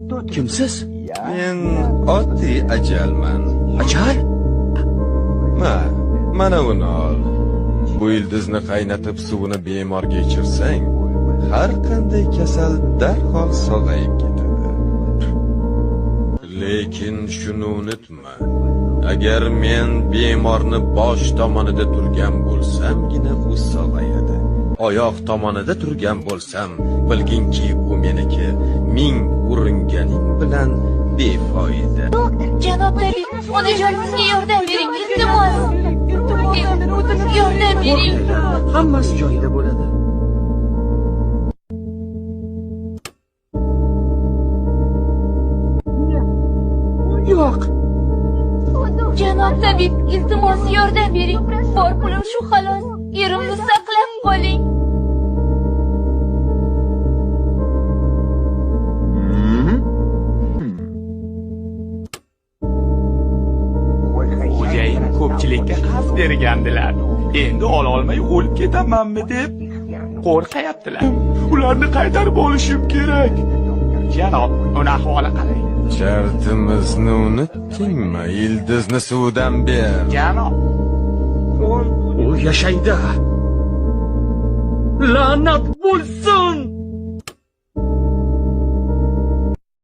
Kimsiz? Men oddiy ajalman. Ajal? Ma, mana uni ol. Bu ildizni qaynatib suvini bemorga ichirsang, har qanday kasal darhol sog'ayib ketadi. Lekin shuni unutma. Agar men bemorni bosh tomonida turgan bo'lsamgina u sog'ayadi. Oyoq tomonida turgan bo'lsam, bilginki u meniki. Ming uringaning bilan befoyda. Janob tabib, onajonimga yordam bering, iltimos. Yordam bering. Hammasi joyida bo'ladi. Yo'q. Janob tabib, iltimos yordam bering. Bor pulim shu xolos. Erimni saqlab qoling. Xo'jayin ko'pchilikka qarz bergandilar. Endi ololmay o'lib ketamanmi deb qo'rqayaptilar. Ularni qaytarib olishim kerak. Janob, uni ahvoli qalay? Shartimizni unutdingmi? Ildizni suvdan ber. Janob, U yashaydi. La'nat bo'lsin!